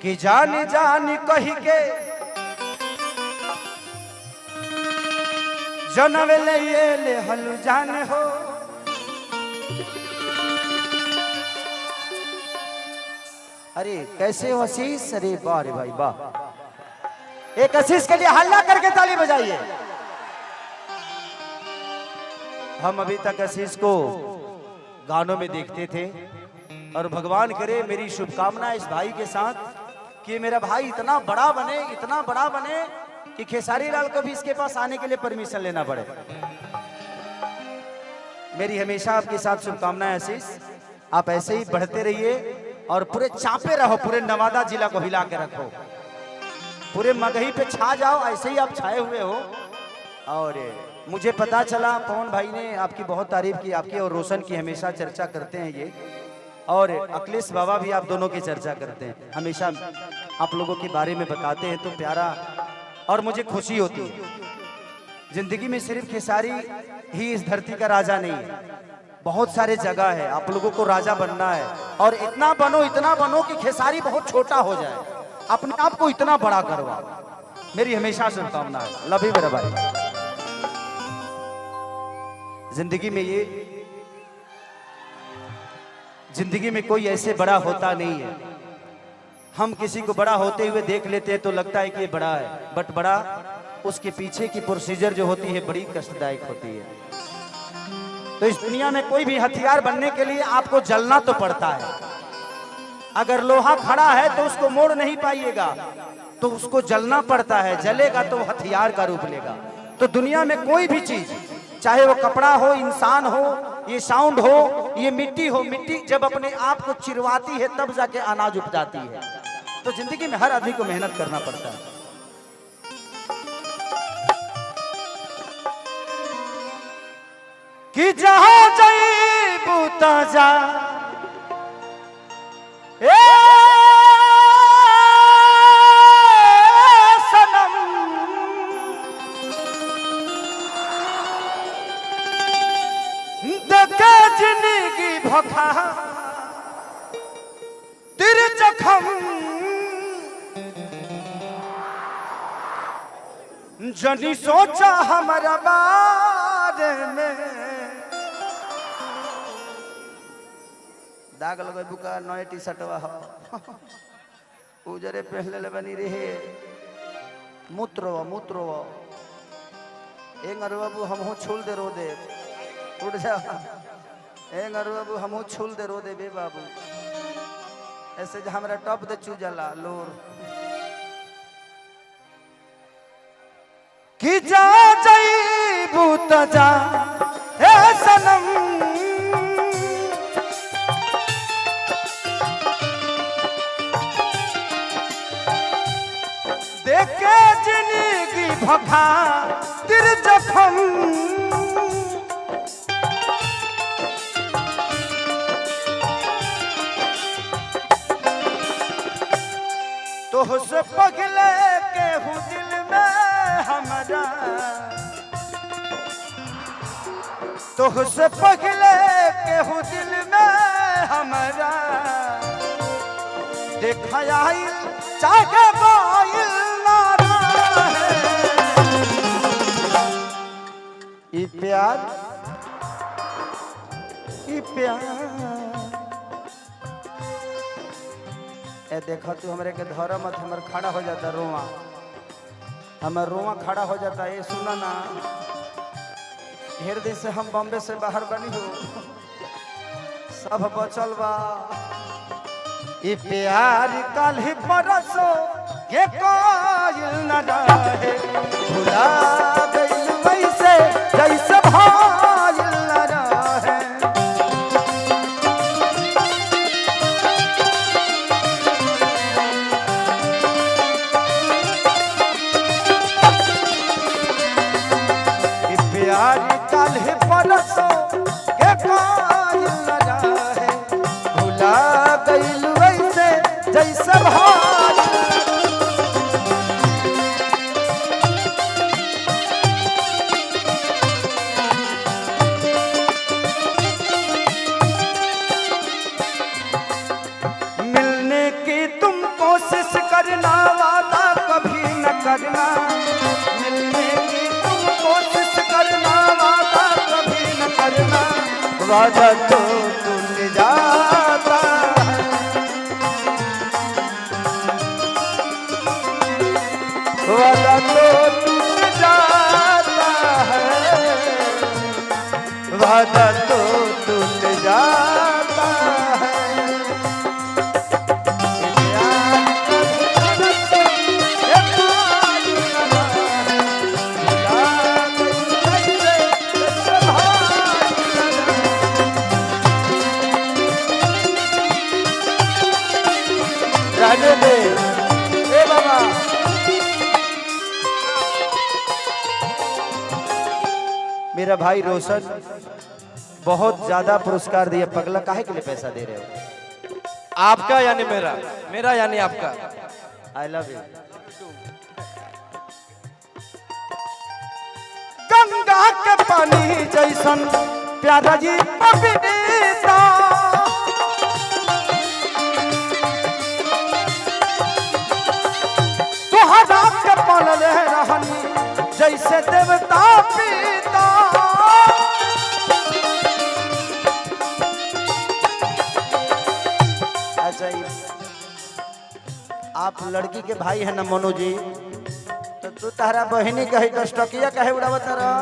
कि जानी जानी कही के जनवे ले ये ले हलु जान हो। अरे कैसे हो आशीष? अरे वाह रे भाई वाह। एक आशीष के लिए हल्ला करके ताली बजाइए। हम अभी तक आशीष को गानों में देखते थे और भगवान करे मेरी शुभकामना इस भाई के साथ कि मेरा भाई इतना बड़ा बने, इतना बड़ा बने कि खेसारी लाल को भी इसके पास आने के लिए परमिशन लेना पड़े। मेरी हमेशा आपके साथ शुभकामनाएं आशीष, आप ऐसे ही बढ़ते रहिए और पूरे चापे रहो, पूरे नवादा जिला को हिला के रखो, पूरे मगही पे छा जाओ, ऐसे ही आप छाए हुए हो। और मुझे पता चला पवन भाई ने आपकी बहुत तारीफ की, आपकी और रोशन की हमेशा चर्चा करते हैं ये, और अखिलेश बाबा भी आप दोनों की चर्चा करते हैं, हमेशा आप लोगों के बारे में बताते हैं, तो प्यारा और मुझे खुशी होती है। जिंदगी में सिर्फ खेसारी ही इस धरती का राजा नहीं है, बहुत सारे जगह है, आप लोगों को राजा बनना है और इतना बनो कि खेसारी बहुत छोटा हो जाए, अपने आप को इतना बड़ा करवा। मेरी हमेशा शुभकामना है। लव you मेरा भाई। जिंदगी में ये जिंदगी में कोई ऐसे बड़ा होता नहीं है। हम किसी को बड़ा होते हुए देख लेते हैं तो लगता है कि ये बड़ा है, बट बड़ा उसके पीछे की प्रोसीजर जो होती है बड़ी कष्टदायक होती है। तो इस दुनिया में कोई भी हथियार बनने के लिए आपको जलना तो पड़ता है। अगर लोहा खड़ा है तो उसको मोड़ नहीं पाइएगा, तो उसको जलना पड़ता है, जलेगा तो हथियार का रूप लेगा। तो दुनिया में कोई भी चीज, चाहे वो कपड़ा हो, इंसान हो, ये साउंड हो, ये मिट्टी हो, मिट्टी जब अपने आप को चिरवाती है तब जाके अनाज उपजाती है। तो जिंदगी में हर आदमी को मेहनत करना पड़ता है। कि जहां जाइबू ता जा ए सनम, देखे जिंदगी भखा तिर जखम, जनी सोचा हमारा बारे में। दाग लगे बुका नए टी शर्टवा हो, उजरे पहले ले बनी रहे, मूत्रवा मूत्रवा एंग बाबू हमहू छूल दे रो दे, उठ जा एंग बाबू हमहू छूल दे रो दे बे बाबू, ऐसे जो हमरा टॉप दे चू जाला लोर। कि जा जाइबू त जा हे सनम, देखे जिंदगी भखा तिर जखम, तोहसे पगले के हूँ दिल में हमारा, तोहसे पगले के हूँ दिल में हमारा, देखा आइल चाहे बाइल ना रहे। ई प्यार, ई प्यार ए देखा तू हमरे के धर मत, हमर खड़ा हो जाता रोआ, हमर रोआ खड़ा हो जाता। ये सुना ना, ढेर दिन से हम बॉम्बे से बाहर बनी हो, सब बचल बा। ई प्यार कल ही परसो के कोयल न रहे, भुला गइल वैसे जैसे भाइल न रहे। ई प्यार कल ही परसो के कोयल न रहे, भुला गइल वैसे जैसे भाइल। कोशिश करना, वादा कभी न करना। मिलने की तुम कोशिश करना, वादा कभी न करना। वादा तो टूट जाता है, वादा तो टूट जाता है, वादा तो टूट जाता है। रहने दे ए बाबा। मेरा भाई रोशन बहुत ज्यादा पुरस्कार दिया। पगला काहे के लिए पैसा दे रहे हो? आपका यानी मेरा, मेरा यानी आपका। I love you. Ganga के पानी जैसन प्यारा जी पपीता, तुहरा के पलल रहनी जैसे देवता पिता। अच्छा ये आप लड़की के भाई है ना मनोज जी, तो तू तारा बहिनी कहे 10 टकिया कहे उड़ावत रह।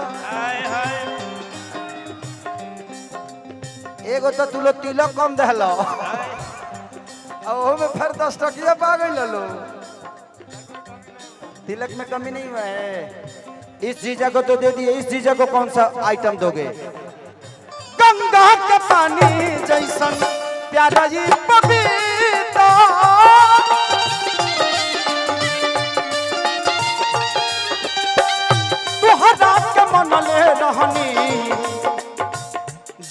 एगो तो तू लोग तिलक कम दहलो और ओहो में फिर 10 टकिया पा गई लो। तिलक में कमी नहीं हुआ है। इस जीजा को तो दे दिए, इस जीजा को कौन सा आइटम दोगे? गंगा के पानी जैसन प्यारा जी पपीता, तुहरा के मन ले रहनी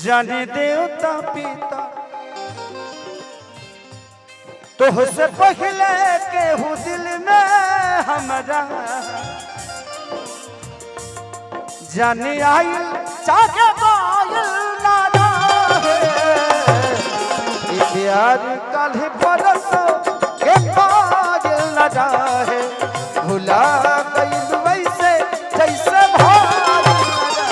जाने देवता पिता। तोहसे पहले केहू दिल में हमरा जाने आइल चाहे बाइल ना रहे। ई प्यार कल परसों के पागल न रहे, भुला गइल वैसे जैसे भाग न रहे।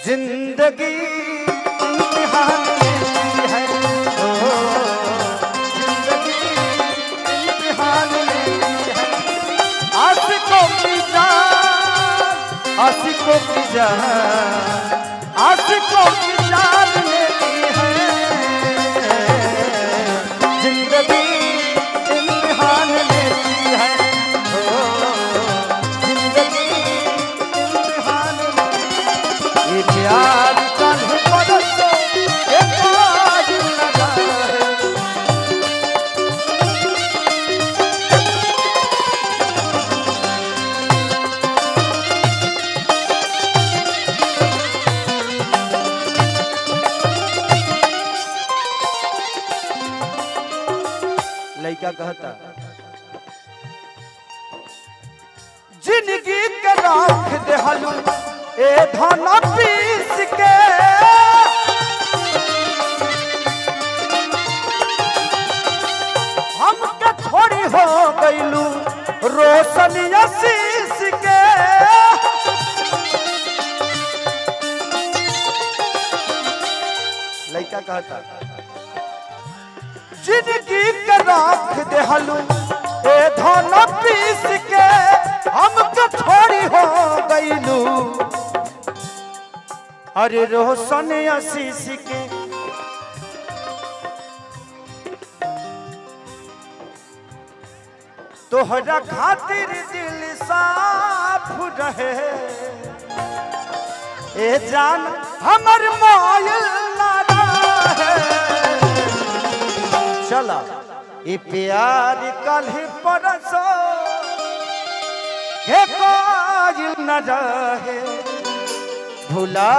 जिंदगी इम्तिहान लेती है, ओ जिंदगी इम्तिहान लेती है। आशिकों की जान, आशिकों की जान, आशिकों की जान लेती है। जिंदगी इम्तिहान लेती है, ओ जिंदगी इम्तिहान लेती। ये प्यार कल परसों के आज न रहे। लड़का कहता जिंदगी के राख देहलू ए धन पीस के, हमके छोड़ी हो गइलू रोशन आशीष के। लड़का कहता जिंदगी के राख देहलू ए धन पीस के, हमके छोड़ी हो गइलू अरे रोशन आशीष के। तोहरा खातिर दिल साफ रहे ए जान हमर मायल ना रहे। चला ई प्यार कल परसो हे काजिल न रहे, भुला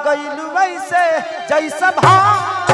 गइल वैसे जैसे भाग।